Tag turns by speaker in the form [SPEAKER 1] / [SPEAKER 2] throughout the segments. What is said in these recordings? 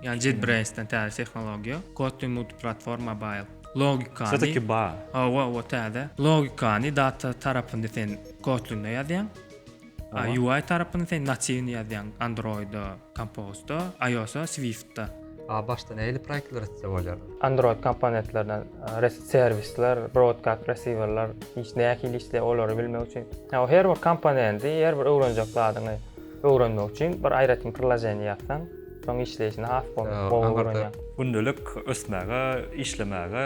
[SPEAKER 1] Ýagny JetBrains'den täze tehnologiýa. Kotlin Multiplatform Mobile. Logikany.
[SPEAKER 2] Все-таки ba.
[SPEAKER 1] Hawa, hawa täze. Logikany data tarapyny sen Kotlin'de ýazýaň. A UI tarapyny sen natiwny ýazýaň Android-da, Compose-da, iOS-a Swift-da.
[SPEAKER 2] A başda nähili proýektler etse bolýar?
[SPEAKER 1] Android komponentlerden REST serwisler, broadcast receiverler iş nähili işleýär olary bilmek üçin. Ýa her bir komponenti, her bir öwrenjek zadyňy öwrenmek üçin bir aýratyn priloženiýe ýazsaň, soň işleýşini has gowy öwrenýäň.
[SPEAKER 2] Gündelik ösmäge, işlemäge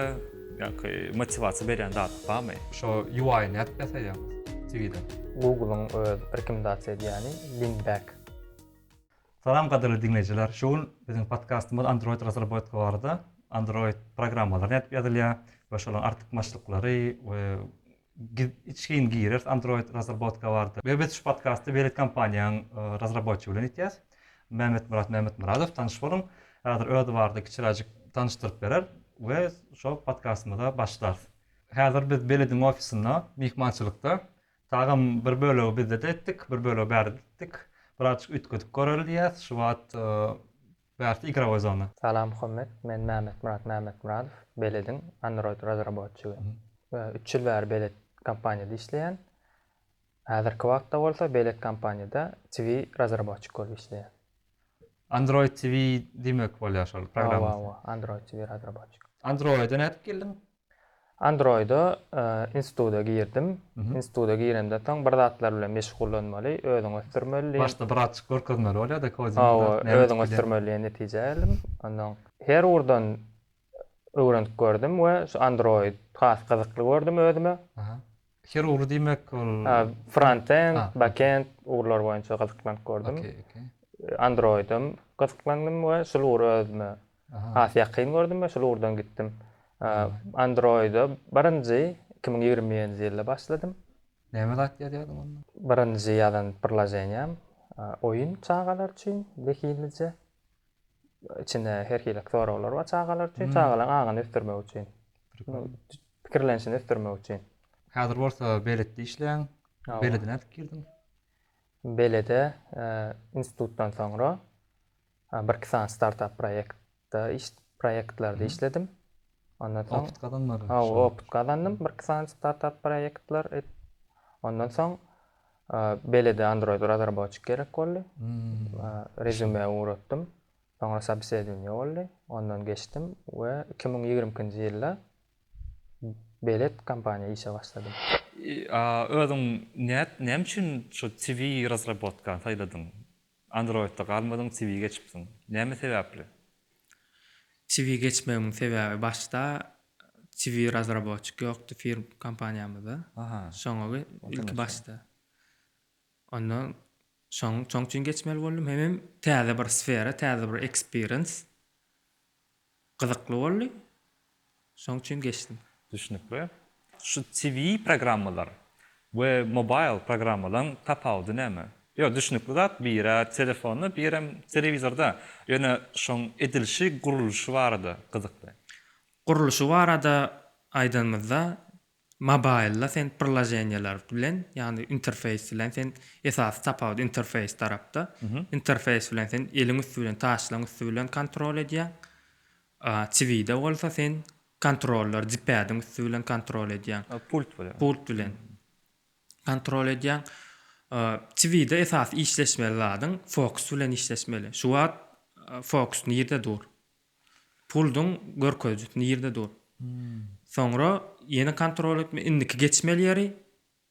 [SPEAKER 2] ýa-ki motiwasiýa berýän zat barmy? Şo UI-ny nädip ýasaýaňyz TV-de?
[SPEAKER 1] Google-yň öz rekomendasiýa edýäni Leanback.
[SPEAKER 2] Salam gadyrly diňleýjiler! Şu gün biziň podkastymyz Android razrabotka barada. Android programmalary nädip ýazylýar we şolaryň artykmaçlyklary we içgin gireris Android razrabotka barada. We biz şu podkasty Belet kompaniýaň razraboçigi bilen etýäs. Mämmetmyrat Mämmetmyradow tanyş boluň. Häzir özi barada kiçiräjik tanyşdyryp berer we şo podkastymyza başlarys. Häzir biz Belediň ofisinde myhmançylykda. Tagam bir bölegi bizde-de etdik, bir bölegi bärde etdik. Birazjyk üýtgedip göreli diýýäs. Şu wagt bärsi igrowoý zona.
[SPEAKER 1] Salam Muhammet, men Mämmetmyrat Mämmetmyradow, Belediň Android razraboçigi. Üç ýyl bäri Belet kompaniýada işleýän. Häzirki wagtda bolsa Belet kompaniýada TV razraboçik bolup işleýän.
[SPEAKER 2] Android TV diýmek bolýar şol programmasy.
[SPEAKER 1] Hawa, hawa, Android TV razraboçik.
[SPEAKER 2] Androide nädip geldiň?
[SPEAKER 1] Androida instituda girdim. Instituda giremden soň bir zatlar bilen meşgullanmaly, özüňi ösdürmeli diýen.
[SPEAKER 2] Başda birazjyk görkezmeli bolýar-da koding.
[SPEAKER 1] Hawa, özüňi ösdürmeli diýen netijä geldim. Ondan her ugurdan öwrenip gördüm we şu Android has gyzykly gördüm özüme.
[SPEAKER 2] Her ugry diýmek ol
[SPEAKER 1] Frontend, backend ugurlar boýunça gyzyklanyp gördüm. Androidem gyzyklandym we şul ugry özüme Has ýakyn gördüm we şol ugurdan gitdim. Android-a birinji 2021-nji ýylda başladym.
[SPEAKER 2] Näme zat ýazýardyň onda?
[SPEAKER 1] Birinji ýazan priloženiýam oýun çagalar üçin, zehinlije. Içinde her hili soraglar bar çagalar üçin, çagalaryň aňyny ösdürmek üçin. Pikirlenişini ösdürmek üçin.
[SPEAKER 2] Häzir bolsa Beletde işleýäň. Belede nädip girdiň?
[SPEAKER 1] Belede institutdan soňra Birki sany startap proýektde iş proýektlerde işledim. Ondan soň
[SPEAKER 2] opyt gazanmaly.
[SPEAKER 1] Hawa, opyt gazandym. Birki sany startap proýektler et. Ondan soň belede Android razraboçik gerek boldy. Rezüme ugratdym. Soňra sobesedowaniýe boldy. Ondan geçdim we 2022-nji ýylda Belet kompaniýa işe başladym.
[SPEAKER 2] Özüň näme üçin şu TV razrabotkany saýladyň? Androidde galmadyň TV geçipsiň. Näme sebäpli?
[SPEAKER 1] TV geçmegimiň sebäbi başda TV razraboçik ýokdy firm kompaniýamyzda. Şoňa ilki başda. Ondan şoň şoň üçin geçmeli boldum. Hemem täze bir sfera, täze bir experience. Gyzykly boldy. Şoň üçin geçdim.
[SPEAKER 2] Düşnükli. Şu TV programmalar we mobile programmalaryň tapawudy näme? Ýok, düşnükli zat, birä telefonda, birem telewizorda. Ýöne şoň edilişi, gurluşy barada gyzykly.
[SPEAKER 1] Gurluşy barada aýdanymyzda, Mobilda sen priloženiýalar bilen, ýagny interfeýs bilen sen esasy tapawut interfeýs tarapda. Interfeýs bilen sen eliň üsti bilen, taşlaň üsti bilen kontrol edýäň. TV-de bolsa sen kontroller, D-pad-iň üsti bilen kontrol edýäň.
[SPEAKER 2] Pult bilen.
[SPEAKER 1] Pult bilen kontrol edýäň. TV-de esasy işleşmeli zadyň fokus bilen işleşmeli. Şu wagt fokus nirde dur? Pulduň görkezijisi nirde dur? Soňra ýene kontrol etme, indiki geçmeli ýeri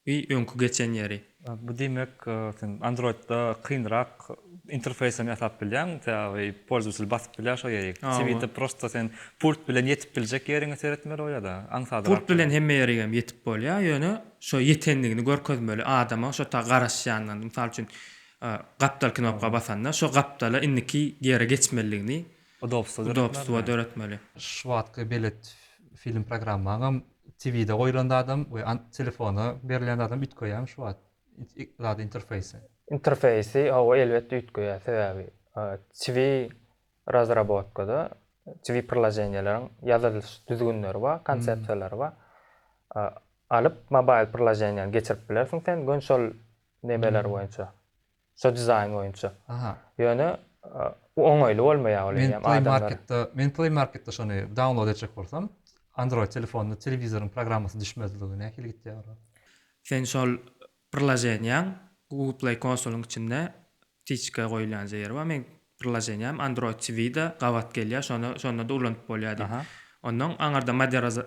[SPEAKER 1] we öňki geçen ýeri.
[SPEAKER 2] Bu diýmek, sen Androidda kynrak interfeýsem ýasap bilýäň, sebäbi polzowatelь basyp bilýär şo ýeri. TV-de prosta sen pult bilen ýetip biljek ýeriňe seretmeli bolýar-da, aňsadrak.
[SPEAKER 1] Pult bilen hemme ýerigem ýetip bolýar, ýöne şo ýetendigini görkezmeli adama şo ta garaşýandan. Mysal üçin, gapdal knopka basanda şo gapdala indiki ýere geçmelidigini
[SPEAKER 2] Udobstwo
[SPEAKER 1] döretmeli.
[SPEAKER 2] Şu wagtky belet film programmaňam TVde goýulan zadam we telefona berilýän zadam üýtgeýämi şu wagt zady interfeýsi?
[SPEAKER 1] Interfeýsi hawa elbetde üýtgeýär sebäbi TV razrabotkada TV priloženiýalaryň ýazylyş düzgünleri bar, konsepsiýalary bar. Alyp mobaýl priloženiýany geçirip bilersiň sen göni şol nemeler boýunça. Şo dizaýn boýunça.
[SPEAKER 2] Aha.
[SPEAKER 1] Ýöne. Oňaýly bolmaýar ol
[SPEAKER 2] Men
[SPEAKER 1] eýýäm
[SPEAKER 2] Play
[SPEAKER 1] adamlara.
[SPEAKER 2] Marketde, men Play Marketde şony download etjek bolsam, Android telefonda telewizoryň programmasy düşmezligi nähili gitýär olar?
[SPEAKER 1] Sen şol priloženiýaň Google Play konsolyň içinde ptiçka goýulýanja ýeri bar. Meň priloženiýam Android TV-de gabat gelýär, şony şonda-da ulanyp bolýar diýip.
[SPEAKER 2] Aha.
[SPEAKER 1] Onnoň aňyrda moderaza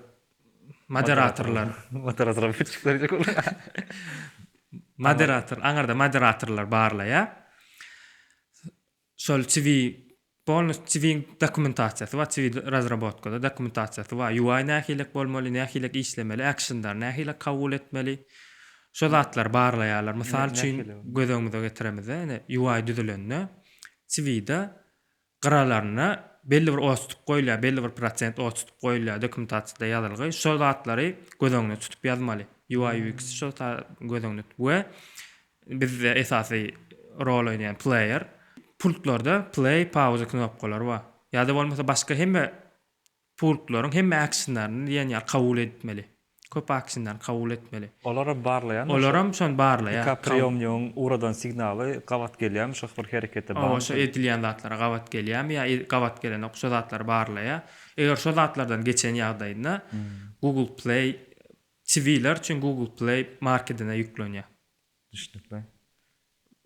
[SPEAKER 1] moderatorlar.
[SPEAKER 2] Moderatorlar ptiçka diýjek bolýar.
[SPEAKER 1] Moderator, aňyrda moderatorlar barlaýar. Şol TV polnus TV-iň dokumentasiýasy bar, TV razrabotkada dokumentasiýasy bar. UI nähilek bolmaly, nähilek işlemeli, actionlary nähilek kabul etmeli. Şo zatlary barlaýarlar. Mysal üçin göz öňümize getiremizde, ine UI düzülende TV-de gyralaryna belli bir otstup goýulýar, belli bir prosent otstup goýulýar dokumentasiýada ýazylgy. Şo zatlary göz öňünde tutup ýazmaly. UI UX şo göz öňünde we Bizde esasy rol oýnaýan player. Pultlarda play, pauza knopkalary bar. Ýa-da bolmasa başga hemme pultlaryň hemme actionlaryny diýen ýaly kabul etmeli. Köp actionlaryny kabul etmeli.
[SPEAKER 3] Olaram barlaýanmy şo?
[SPEAKER 1] Olaram şony barlaýar.
[SPEAKER 3] IK priýomnigiň ugradan signaly gabat gelýärmi şo bir herekete
[SPEAKER 1] Hawa
[SPEAKER 3] barmy
[SPEAKER 1] şo
[SPEAKER 3] şo?
[SPEAKER 1] edilýän zatlara gabat gelýärmi ýa gabat gelenok şo zatlary barlaýar. Eger şo zatlardan geçen ýagdaýynda Google Play TV-ler üçin Google Play markedine ýüklenýär.
[SPEAKER 3] Düşnükli.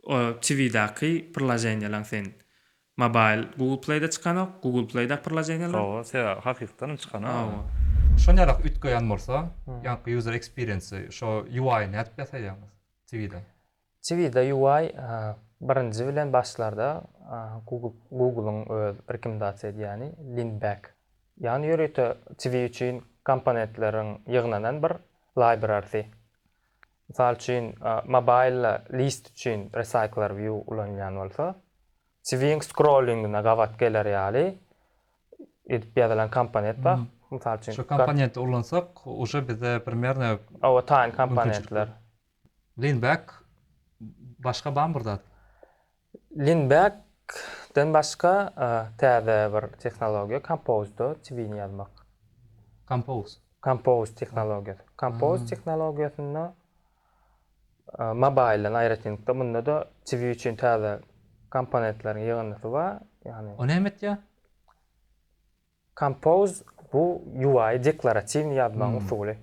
[SPEAKER 1] O TV-daky priloženiýalaň sen mobile Google Play-de çykanok, Google Play-daky priloženiýalar.
[SPEAKER 3] Hawa, sebäbi hakykatdan hem çykanok.
[SPEAKER 1] Hawa.
[SPEAKER 2] Şonýalak üýtgeýän bolsa, ýaňky user experience-i, şo UI-ny nädip ýasaýaňyz TV-de?
[SPEAKER 1] TV-de UI birinji bilen başlarda Google Google-yň öz rekomendasiýa edýäni Leanback. Ýagny ýörite TV üçin komponentleriň ýygnanan bir library-sy. Mysal üçin, mobile list üçin Recycler View ulanylýan bolsa, TV-iň scrolling-ine gabat geler ýaly edip ýazylan komponent bar. Mysal üçin,
[SPEAKER 2] Şu komponenti ulansak, uje bize primerno
[SPEAKER 1] Hawa, taýyn komponentler.
[SPEAKER 2] Leanback başga barmy bir zat?
[SPEAKER 1] Leanback-den başga täze bir tehnologiýa Compose-da TV-ni ýazmak.
[SPEAKER 2] Compose.
[SPEAKER 1] Compose tehnologiýasy. Compose tehnologiýasynda mobile-den aýratynlykda munda-da TV üçin täze komponentleriň ýygyndysy bar. Ýagny
[SPEAKER 2] O näme etýär?
[SPEAKER 1] Compose bu UI deklaratiwny ýazmagyň usuly.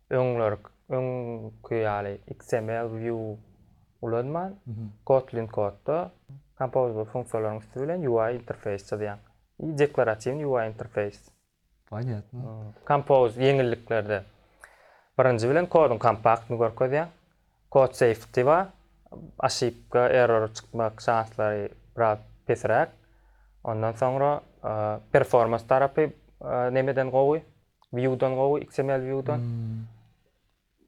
[SPEAKER 1] Öňler öňki ýaly XML view ulanman, Kotlin kodda composable funksiýalaryň üsti bilen UI interfeýs çyzýaň. I deklaratiwny UI interfeýs.
[SPEAKER 2] Ponýatno.
[SPEAKER 1] Compose ýeňilliklerde birinji bilen koduň kompaktny görkezýär. Code safety bar. Oşibka, error çykmak şanslary biraz pesräk. Ondan soňra performans tarapy nemeden gowy, Vue-dan gowy, XML Vue-dan.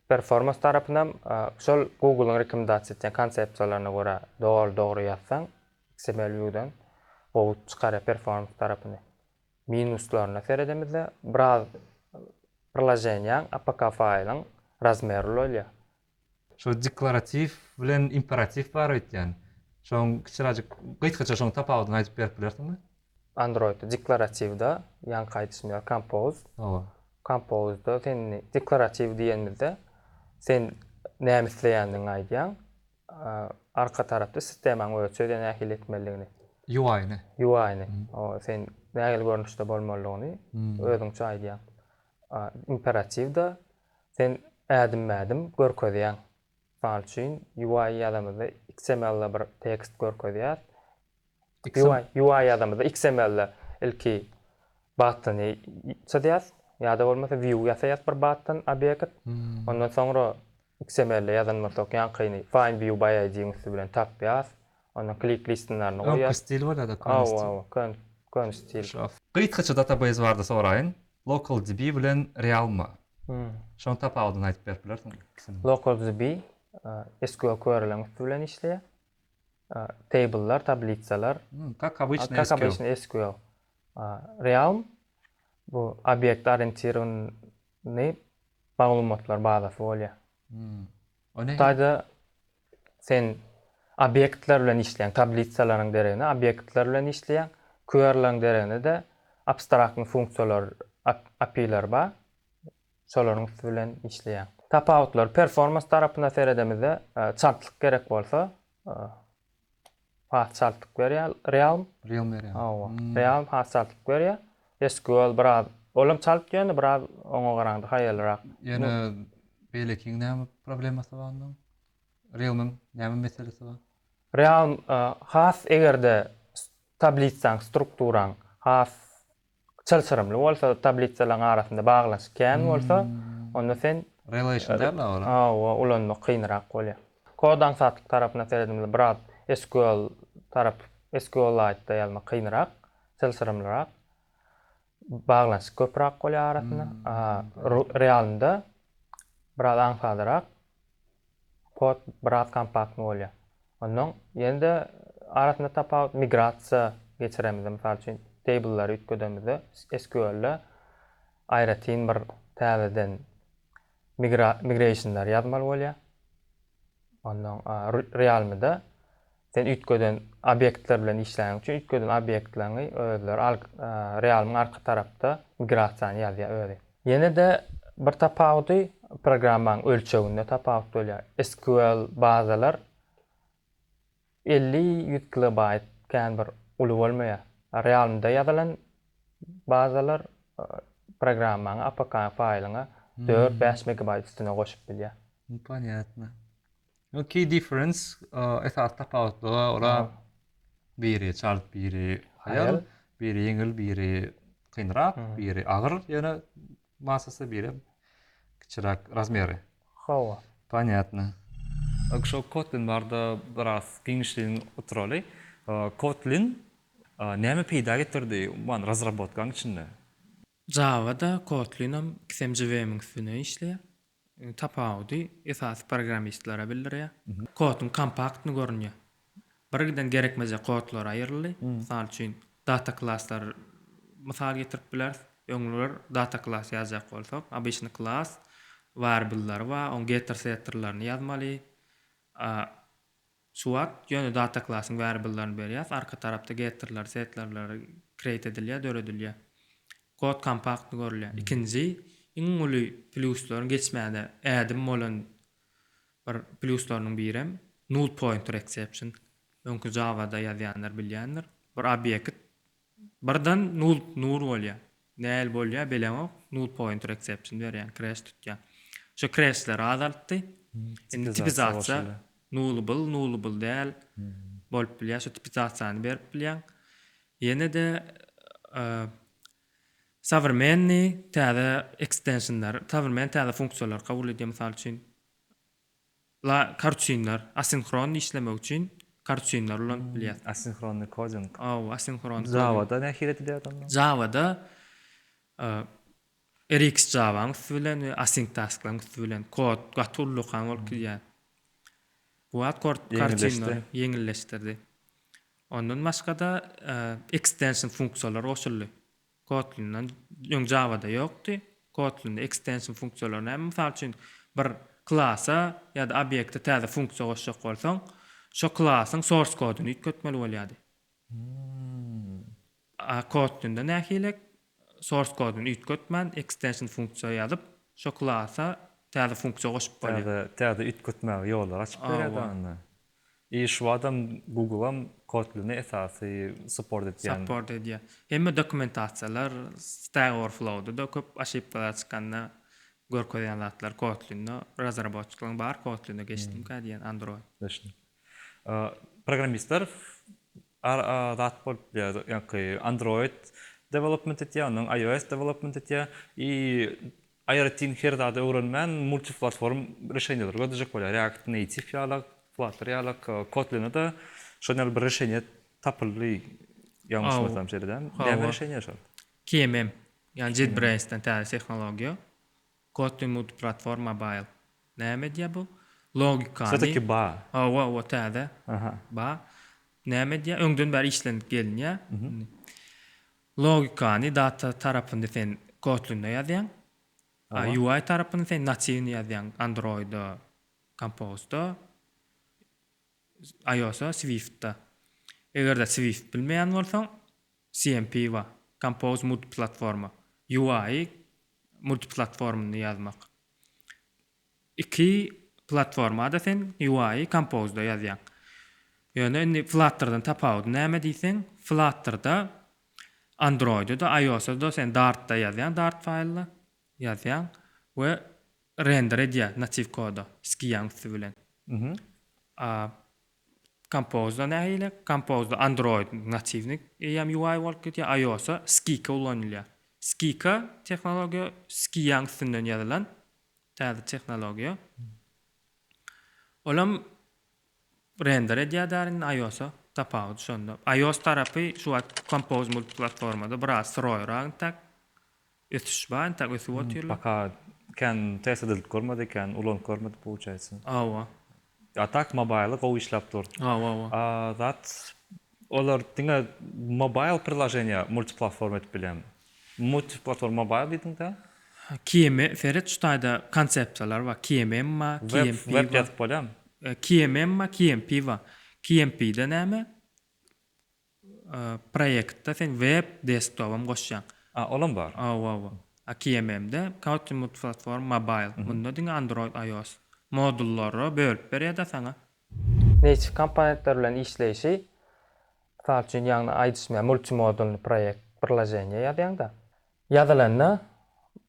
[SPEAKER 1] Performans tarapynam şol Google-yň rekomendasiýa etýän konsepsiýalaryna görä doly dogry ýazsaň, XML Vue-dan gowy çykarýar performans tarapyny. Minuslaryna seredemizde biraz priloženiýaň apk faýlyň razmeri ulalýar.
[SPEAKER 2] Şo deklaratiw bilen imperatiw bar öýtýän. Şoň kiçiräjik gysgaça şoň tapawudyny aýdyp berip bilersiňmi?
[SPEAKER 1] Androidde deklaratiwda ýaňky aýdyşym ýaly compose.
[SPEAKER 2] Hawa.
[SPEAKER 1] Compose-da sen indi deklaratiw diýenimizde sen näme isleýändigiňi aýdýaň. Arka tarapda sistemaň özi çözýär nähili etmelidigini.
[SPEAKER 2] UI-ny.
[SPEAKER 1] UI-ny. O sen nähili görnüşde bolmalydygyny özüňçe aýdýaň. Imperatiwda sen ädimme-ädim görkezýäň. Mysal üçin, UI ýazamyzda XML-de bir tekst görkezýäs. UI, UI ýazamyzda XML-de ilki button-y çyzýas ýa-da bolmasa view ýasaýas bir button obýekt. Ondan soňra XML-de ýazan bolsak ýaňkyny find view by ID-iň üsti bilen tapýas. Ondan click listenlerini
[SPEAKER 2] Öňki
[SPEAKER 1] goýýas.
[SPEAKER 2] stil bolýar-da, köne
[SPEAKER 1] Hawa,
[SPEAKER 2] stil.
[SPEAKER 1] hawa, köne, köne stil.
[SPEAKER 2] Gysgaça database barada soraýyn. LocalDB bilen Realma. Şoň tapawudyny aýdyp berip bilersiňmi ikisiniň?
[SPEAKER 1] LocalDB SQL query-leriň üsti bilen işleýär. Table'lar, tablisalar.
[SPEAKER 2] Как обычный
[SPEAKER 1] Как
[SPEAKER 2] SQL.
[SPEAKER 1] обычный SQL. Realm bu obýekt orientirowanyý maglumatlar bazasy bolýar.
[SPEAKER 2] O nähili?
[SPEAKER 1] Hytaýda sen obýektler bilen işleýäň, tablisalaryň deregine obýektler bilen işleýäň, query-leriň deregine-de abstraktny funksiýalar, API-ler bar. Şolaryň üsti bilen işleýäň. Tapawutlary performans tarapyna seredemizde, çaltlyk gerek bolsa, Has çaltlyk berýär Realm.
[SPEAKER 2] Realm berýär.
[SPEAKER 1] Hawa. Realm has çaltlyk berýär. SQL biraz olam çalt ýöne biraz oňa garaňda haýalrak.
[SPEAKER 2] Ýöne beýlekiň näme problemasy bar ondan? Realmyň näme meselesi bar?
[SPEAKER 1] Realm has egerde tablisaň strukturaň has çylşyrymly bolsa, tablisalaryň arasynda baglanyşyk kän bolsa, onda sen
[SPEAKER 2] Relation däl-ä ol.
[SPEAKER 1] Hawa, ulanmak kynrak bolýar. Kod aňsatlyk tarapyna seredimizde biraz SQL tarap SQLite-da ýazmak kynrak, çylşyrymlyrak. Baglanyşyk köpräk bolýar arasynda. Realynda biraz aňsadrak. Kod biraz kompaktny bolýar. Onnoň ýene-de arasynda tapawut migrasiýa geçiremizde, mysal üçin, table-lary üýtgedemizde SQL-de aýratyn bir täzeden migra migration-lary ýazmaly bolýar. Onnoň Realme-de sen üýtgeden obýektler bilen işläniň üçin üýtgeden obýektleriňi özleri al Realme-iň arka tarapda migrasiýany ýazýar özi. Ýene-de bir tapawudy programmaň ölçeginde tapawut bolýar. SQL bazalar 50, 100 kilobaýt kän bir uly bolmaýar. Realmda ýazylan bazalar programmaňa APK faýlyňa 4-5 megabaýt üstüne goşup bilýär.
[SPEAKER 2] Ponýatno. No key difference esasy tapawutlygy ola biri çalt, biri haýal, biri ýeňil, biri kynrak, biri agyr, ýöne massasy biri kiçiräk razmeri.
[SPEAKER 1] Hawa.
[SPEAKER 2] Ponýatno. Şo Kotlin barada biraz giňişleýin oturaly. Kotlin näme peýda getirdi umuman razrabotkaň içinde?
[SPEAKER 1] Java-da, Kotlinam ikisem JVM-iň üstünde işleýär. Tapawudy esasy programmistlere bildirýär. Koduň kompaktny görünýär. Bir giden gerekmejek kodlar aýryldy. Mysal üçin, data klaslar mysal getirip bileris. Öňler data klas ýazjak bolsak, obyçny klas, variable'lary bar, oň getter setterlerini ýazmaly. Şu wagt ýöne data klasyň variable'laryny berýäs, arka tarapda getterler, setterler create edilýär, döredilýär. Kod kompaktny görülýär. Ikinji iň uly plýuslaryň geçmäne ädim bolan bir plýuslarynyň birem null pointer exception. Öňki Java-da ýazýanlar bilýändir. Bir obýekt Birden nul nur bolýar. Näl bolýar bileňok. Null pointer exception berýän, crash tutýar. Şo crashleri azaltdy. Indi tipizasiýa nullable, nullable däl bolup bilýär. Şo tipizasiýany berip bilýäň. Ýene-de sowremennyý täze extensionlar, sowremen täze funksiýalary kabul edýär. Mysal üçin, La karçinler, asinhron işlemek üçin karçinler ulanyp bilýäs.
[SPEAKER 2] Asinhronnyý koding.
[SPEAKER 1] Hawa, asinhron koding.
[SPEAKER 2] Java-da nähili edilýär onda?
[SPEAKER 1] Java-da RxJava-nyň üsti bilen we async task-laryň üsti bilen kod gaty ullakan bolup gidýär. Bu wagt kod karçinler ýeňilleşdirdi. Ondan başga-da extension funksiýalar goşuldy. Kotlinden öň Java-da ýokdy. Kotlinde extension funksiýalary näme? Mysal üçin, bir klasa ýa-da obýekte täze funksiýa goşjak bolsaň, şo klasyň source koduny üýtgetmeli bolýardy. A Kotlinde nähili? Source koduny üýtgetmän extension funksiýa ýazyp, şo klasa täze funksiýa goşup bolýar.
[SPEAKER 2] Täze täze üýtgetmäge ýollar açyp berýär onda. I şu adam Googleam Kotlini esasy support etýän.
[SPEAKER 1] Support edýär. Hemme dokumentasiýalar Stack Overflowda-da köp oşibkalar çykanda görkezýän zatlar Kotlinde razraboçiklaryň bary Kotlinde geçdimkä diýen Android.
[SPEAKER 2] Düşün. Programmistler zat bolup bilýär, ýaňky Android development etýär, ondan iOS development etýär. I Aýratyn her zady öwrenmän multiplatform reşeniýalar gözlejek bolýar. React Native ýalak, Flutter ýalak, Kotlin-de şol ýaly bir reşeniýa tapyldy ýalňyşmasam şeýle dälmi? Näme reşeniýa şol?
[SPEAKER 1] KMM, ýagny JetBrains-den täze tehnologiýa. Kotlin Multiplatform Mobile. Näme edýär bu? Logikany.
[SPEAKER 2] Şo-taki ba.
[SPEAKER 1] Hawa, hawa täze. Ba. Näme edýär? Öňden bäri işlenip gelinýär. Logikany data tarapyny sen Kotlinde ýazýaň. A UI tarapyny sen natiwny ýazýaň Androida, Compose-da, iOS-a Swift-da. Eger-de Swift bilmeýän bolsaň, CMP bar, Compose Multiplatforma. UI multiplatformyny ýazmak. Iki platformada sen UI Compose-da ýazýaň. Ýöne indi Flutterdan tapawudy näme diýseň, Flutterda Android-da-da, iOS-da-da sen Dart-da ýazýaň, Dart faýlda ýazýaň we render edýär native koda Skia-nyň üsti bilen. A Compose-da nähili? Compose-da Android natiwny eýýäm UI bolup gidýär, iOS-a Skika ulanylýar. Skika tehnologiýa Skia-nyň üstünden ýazylan täze tehnologiýa. Olam Render edýär däl indi iOS-a tapawudy şonda. iOS tarapy şu wagt Compose multiplatformada biraz syroýrak intäk. Ösüş bar intäk ösüp otyrlar.
[SPEAKER 3] Paka kän test edilip görmedi kän ulanyp görmedi получается.
[SPEAKER 1] Hawa.
[SPEAKER 3] A tak mobaýly gowy işläp dur.
[SPEAKER 1] Hawa hawa.
[SPEAKER 3] A zat olar diňe mobile priloženiýa multiplatforma edip bilýän. Multiplatforma mobile diýdiňdä?
[SPEAKER 1] KM seret şu taýda konsepsiýalar bar. KMM bar,
[SPEAKER 3] Web
[SPEAKER 1] KMP
[SPEAKER 3] web
[SPEAKER 1] bar.
[SPEAKER 3] ýazyp bolýamy?
[SPEAKER 1] KMM bar, KMP bar. KMP-de näme? Proýektde sen web, desktopam goşýaň.
[SPEAKER 3] A olam bar.
[SPEAKER 1] Hawa hawa. A KMM-de Kotlin Multiplatform Mobile. Munda diňe Android, iOS. Modullara bölüp berýär-de saňa. Native komponentler bilen işleýşi, mysal üçin, ýagny aýdyşym ýaly multimodulny proýekt, priloženiýe ýazýaň-da. Ýazylanda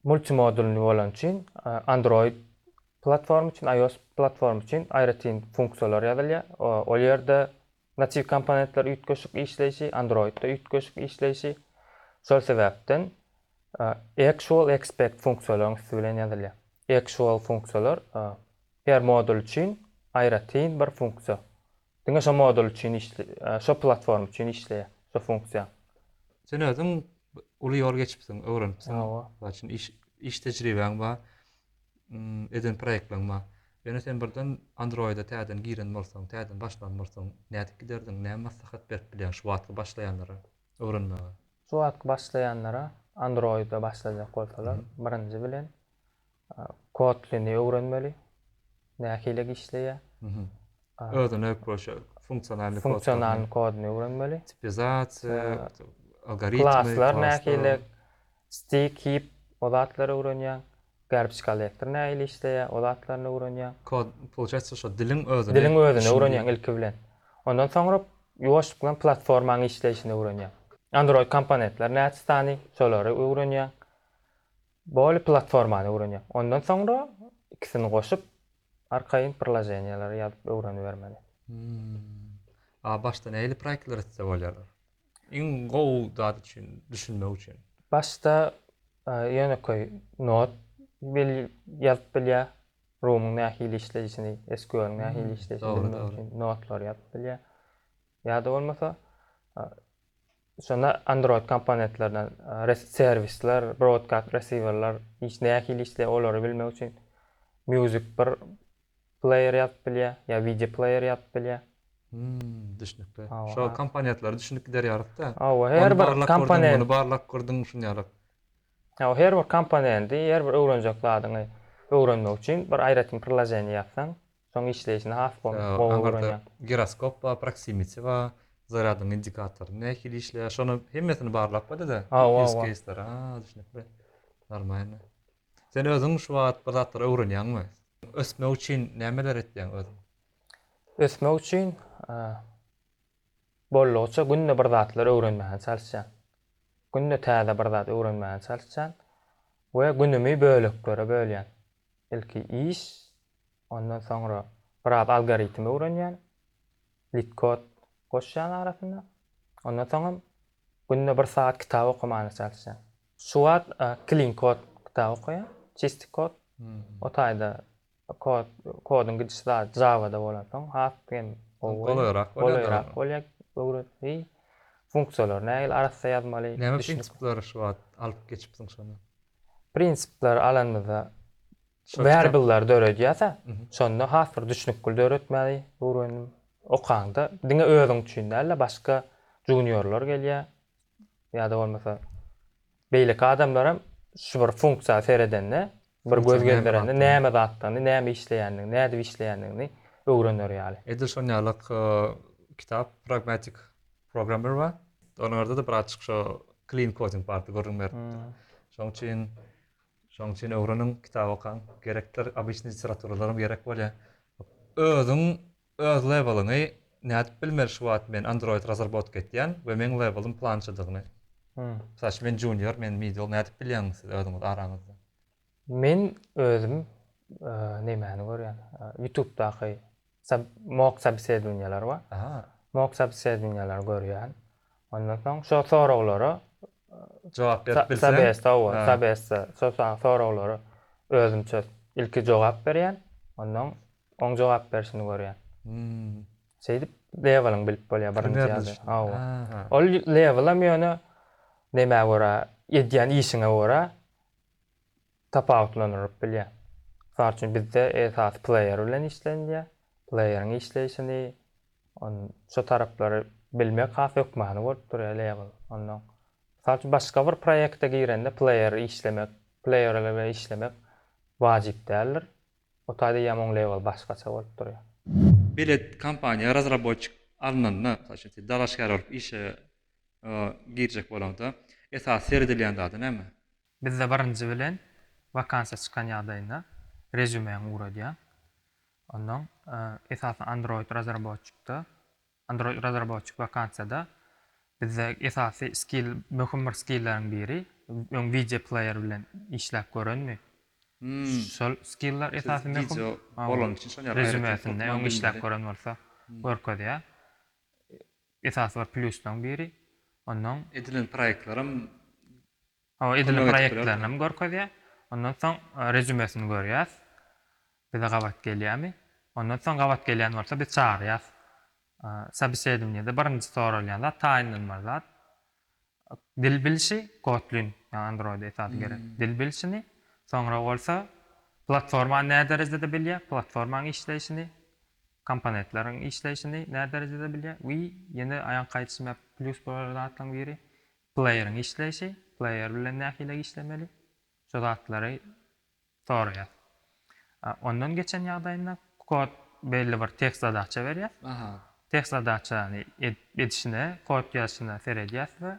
[SPEAKER 1] multimodulny bolany üçin Android platformy üçin, iOS platformy üçin aýratyn funksiýalar ýazylýar. Ol ýerde natiw komponentler üýtgeşik işleýşi, Android-da üýtgeşik işleýşi. Şol sebäpden actual, expect funksiýalaryň üsti bilen ýazylýar. Actual funksiýalar Her modul üçin aýratyn bir funksiýa. Diňe şo modul üçin işle, şo platforma üçin işleýär, şo funksiýa.
[SPEAKER 2] Sen özüň uly ýol geçipsiň, öwrenipsiň.
[SPEAKER 1] Hawa.
[SPEAKER 2] Mysal üçin iş iş tejribäň bar, eden proýektleň bar. Ýöne sen birden Android-a täzeden giren bolsaň, täzeden başlan bolsaň, nädip giderdiň, näme maslahat berip bilýäň şu wagtky başlaýanlara öwrenmäge?
[SPEAKER 1] Şu wagtky başlaýanlara Android-a başlajak bolsalar, birinji bilen Kotlini öwrenmeli. Nähili işleýär?
[SPEAKER 2] Özüne görä funksionalny
[SPEAKER 1] kod. Funksionalny kodyny öwrenmeli.
[SPEAKER 2] Tipizasiýa, algoritmi,
[SPEAKER 1] klaslar nähili, stick, heap o zatlary öwrenýäň. Garbage collector nähili işleýär, o zatlaryny öwrenýäň.
[SPEAKER 2] Kod, получается, şo diliň özüni.
[SPEAKER 1] Diliň özüni öwrenýäň ilki bilen. Ondan soňra ýuwaşlyk bilen platformaň işleýşini öwrenýäň. Android komponentler näçe sany, şolary öwrenýäň. Doly platformany öwrenýär. Ondan soňra ikisini goşup arkaýyn priloženiýalary ýazyp öwrenibermeli.
[SPEAKER 2] Hmm. A başda nähili proýektler etse bolýarlar? Iň gowy zat üçin, düşünmek üçin.
[SPEAKER 1] Başda ýönekeý not bil ýazyp bilýär. Room-yň nähili işleýşini, SQL-iň nähili işleýşini bilmek üçin notlary ýazyp bilýär. Ýa-da bolmasa Şonda Android komponentlerden serwisler, broadcast receiverler iş nähili işleýär olary bilmek üçin music bir player ýazyp bilýär ýa video player ýazyp bilýär.
[SPEAKER 2] Hmm, düşnükli. Şo komponentleri düşünip gider ýalyk-da.
[SPEAKER 1] Hawa, her bir komponent.
[SPEAKER 2] Muny barlap gördüň şuny ýalyk.
[SPEAKER 1] Hawa, her bir komponenti, her bir öwrenjek zadyňy öwrenmek üçin bir aýratyn priloženiýe ýazsaň, Şoň işleýşini has gowy öwrenýäň.
[SPEAKER 2] Giroskop bar, proximity bar, zarýadyň indikatory nähili işleýär, şony hemmesini barlap bolýar-da.
[SPEAKER 1] Hawa, hawa.
[SPEAKER 2] Use case-leri, a, düşnükli. Normalny. Sen özüň şu wagt bir zatlar öwrenýäňmi? Ösmek üçin nämeler etýäň özüň?
[SPEAKER 1] Ösmek üçin boldugyça günde bir zatlar öwrenmäge çalyşýan. Günde täze bir zat öwrenmäge çalyşýan we günümi böleklere bölýän. Ilki iş, Ondan soňra biraz algoritm öwrenýän. LeetCode goşýan arasynda. Ondan soňam günde bir sagat kitap okamana çalyşýan. Şu wagt Clean Code kitap okaýan. Çisti kod. O taýda kod koduň gidişi zat Java-da bolansoň has hem gowy.
[SPEAKER 2] Golaýrak bolýar.
[SPEAKER 1] Golaýrak bolýar. Öwret. Funksiýalary nähili arassa ýazmaly.
[SPEAKER 2] Näme prinsipleri şu wagt alyp geçipsiň şondan?
[SPEAKER 1] Prinsipleri alanymyzda Variable'lary döredýäs-ä, şonda has bir düşnükli döretmäni öwrendim. Okaňda diňe özüň üçin däl-de, başga juniorlar gelýär ýa-da bolmasa beýleki adamlar hem şu bir funksiýa seredende, bir göz gezdirende näme zatdygyny, näme işleýändigini, nädip işleýändigini öwrener ýaly.
[SPEAKER 2] Edil şon ýalak kitap Pragmatic Programmer bar. Olarda-da birazjyk şo clean coding barada gürrüň beripdir. Şoň üçin Şoň üçin öwreniň, kitap okaň. Gerekdir, obyçnyý literaturalarym gerek bolýar. Özüň öz leweliňi Nädip bilmeli şu wagt men Android razrabotka etýän we meň levelym plançadygyny. Mysal üçin men junior, men middle nädip bilýäňiz siz özüňiz araňyzda?
[SPEAKER 1] Men özüm nemäni görýän? Ýutubdaky mock sobesedowaniýalar bar. Mock sobesedowaniýalary görýän. Ondan soň şo soraglara
[SPEAKER 2] jogap berip bilseň.
[SPEAKER 1] Sobes, hawa, sobesde şo soraglara özümçe ilki jogap berýän. Ondan oň jogap berşini görýän. Şeýdip leweliňi bilip bolýar birinji ýagdaý. Hawa. Ol lewelam ýöne nämä görä, edýän işiňe görä tapawutlandyryp bilýär. Mysal üçin bizde esasy player bilen işlenilýär. Plaýeriň işleýşini, on şo taraplary bilmek has hökmany bolup durýar level. Ondan mysal üçin başga bir proýekte girende plaýer işlemek, plaýer bilen işlemek wajyp däldir. O taýda eýýäm oň level başgaça bolup durýar.
[SPEAKER 2] Belet kompaniýa razraboçik alnanda, mysal üçin sen dalaşgär bolup işe girjek bolaňda esasy seredilýän zady näme?
[SPEAKER 1] Bizde birinji bilen wakansiýa çykan ýagdaýynda rezýumeňi ugradýaň. Ondan esasy Android razraboçikde Android razraboçik wakansiýada bizde esasy skill möhüm bir skilleriň biri öň wideo player bilen işläp görenmi? Şol skiller esasy möhüm.
[SPEAKER 2] Wideo bolany üçin şony
[SPEAKER 1] aýratyn Rezýumesinde öň işläp gören bolsa görkezýär. Esasy bir plýuslaryň biri. Ondan
[SPEAKER 2] Edilen proýektlerem
[SPEAKER 1] Hawa, edilen proýektlerini hem görkezýär. Ondan soň rezýumesini görýäs. Bize gabat gelýärmi? Ondan soň gabat gelýän bolsa biz çagyrýas. Sobesedowaniýede birinji soralýan zat, taýynlanmaly zat dil bilşi, Kotlin, ýagny Android-e esasy gerek dil bilşini, soňra bolsa platformany näderejede bilýär, platformaň işleýşini, komponentleriň işleýşini näderejede bilýär we ýene aýanky aýdyşym ýaly plýus bolar zatlaryň biri Plaýeriň işleýşi, plaýer bilen nähili işlemeli, şo zatlary soraýar. Ondan geçen ýagdaýynda kod belli bir tekst zadaça berýär. Tekst zadaçany edişine, kod ýazyşyna seredýäs we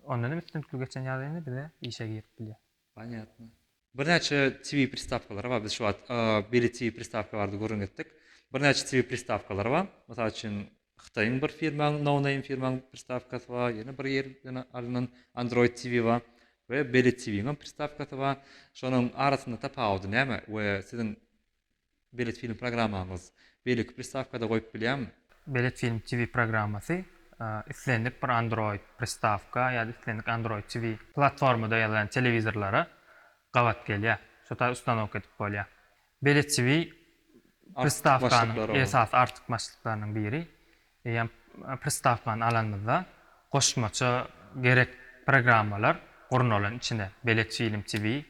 [SPEAKER 1] ondan hem üstünlikli geçen ýagdaýynda bize işe girip bilýär.
[SPEAKER 2] Ponýatno. Birnäçe TV pristawkalary bar. Biz şu wagt Beli TV pristawka barada gürrüň etdik. Birnäçe TV pristawkalary bar. Mysal üçin, Hytaýyň bir firmaň, no name firmaň pristawkasy bar, ýene bir ýerden alnan Android TV bar we Beli TV-niň hem pristawkasy bar. Şonuň arasynda tapawudy näme we siziň Belet film programmaňyz beýleki pristawkada goýup bilýäňmi?
[SPEAKER 1] Belet film TV programmasy islendik bir Android pristawka ýa-da islendik Android TV platformada ýazylan telewizorlara gabat gelýär. Şo taý ustanowka edip bolýar. Belet TV pristawkanyň esasy artykmaçlyklarynyň biri, eýýäm pristawkany alanymyzda goşmaça gerek programmalar gurnalan içine Belet film TV,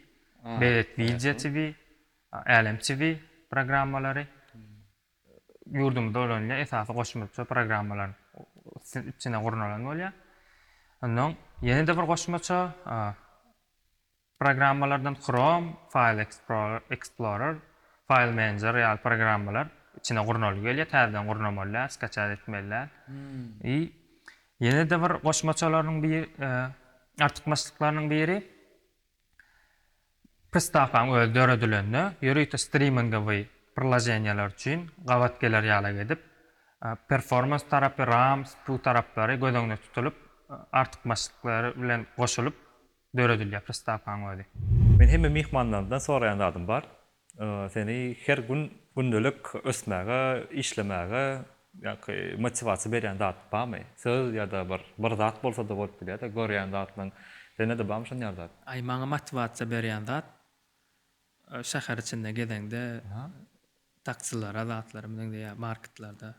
[SPEAKER 1] Belet Video TV, Älem TV programmalary ýurdumyzda ulanylýan esasy goşmaça programmalaryň içine gurnalan bolýar. Ondan ýene-de bir goşmaça programmalardan Chrome, File Explorer, File Manager ýaly programmalar içine gurnaly gelýär. Täzeden gurnamaly däl, skaçat etmeli däl. I ýene-de bir goşmaçalaryň bir artykmaçlyklarynyň biri Pristawkaň özi döredilende, ýörite strimingowy priloženiýalar üçin gabat geler ýalak edip, performans tarapy, ram, cpu taraplary göz öňünde tutulyp, artykmaçlyklary bilen goşulyp döredilýär pristawkaň özi.
[SPEAKER 3] Men hemme myhmanlarymdan soraýan zadym bar. Seni her gün gündelik ösmäge, işlemäge ýa-ki motiwasiýa berýän zat barmy? Söz ýa-da bir bir zat bolsa-da bolup bilýär-de, görýän zatlaň. Sende-de barmy şon ýaly zat?
[SPEAKER 1] Aý maňa motiwasiýa berýän zat şäher içinde gezeňde taksilere zatlara müneňde ýa marketlerde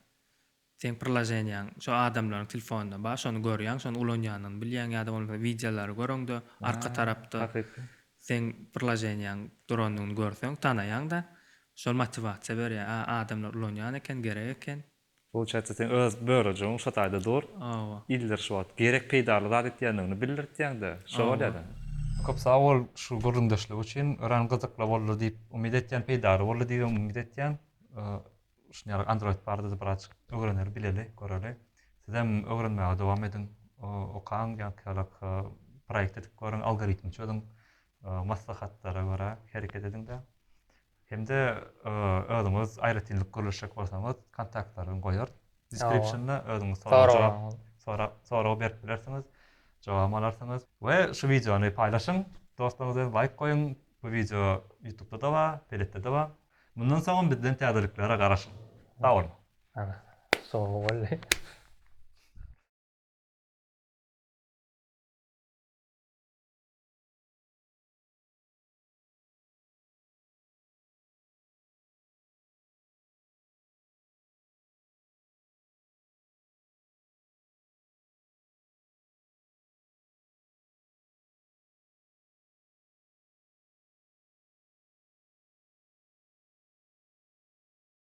[SPEAKER 1] Seň priloženiýaň şo adamlaryň telefonynda bar, şony görýäň, şony ulanýanyny bilýäň ýa-da bolmasa wideolary göreňde arka tarapda seň priloženiýaň durandygyny görseň tanaýaň-da, şol motiwasiýa berýär, a adamlar ulanýan eken, gerek eken.
[SPEAKER 3] Получается seň öz börejigiň şo taýda dur, iller şu wagt gerek peýdaly zat etýändigini bildirtýäň-de, şo bolýa-da.
[SPEAKER 2] Köp sag bol şu gürrüňdeşlik üçin, örän gyzykly boldy diýip umyt etýän, peýdaly boldy diýibem umyt etýän. Şuny ýaly Android barada-da birazjyk öwreneli, bileli, göreli. Sizem öwrenmäge dowam ediň. Okaň, ýaňky ýalak proýekt edip görüň, algoritmi çözüň. Maslahatlara görä hereket ediň-de. Hem-de özüňiz aýratynlyk gürleşjek bolsaňyz, kontaktlaryny goýarys. Description-da özüňiz sorag jogap sorag sorag berip bilersiňiz. Jogap alarsyňyz. We şu wideony paýlaşyň. Dostlaryňyz bilen laýk goýuň. Bu wideo YouTube'da-da bar, Peletde-de bar. Mundan soňam bizden täzeliklere garaşyň. Sag boluň.
[SPEAKER 1] Ana, soňy boldy.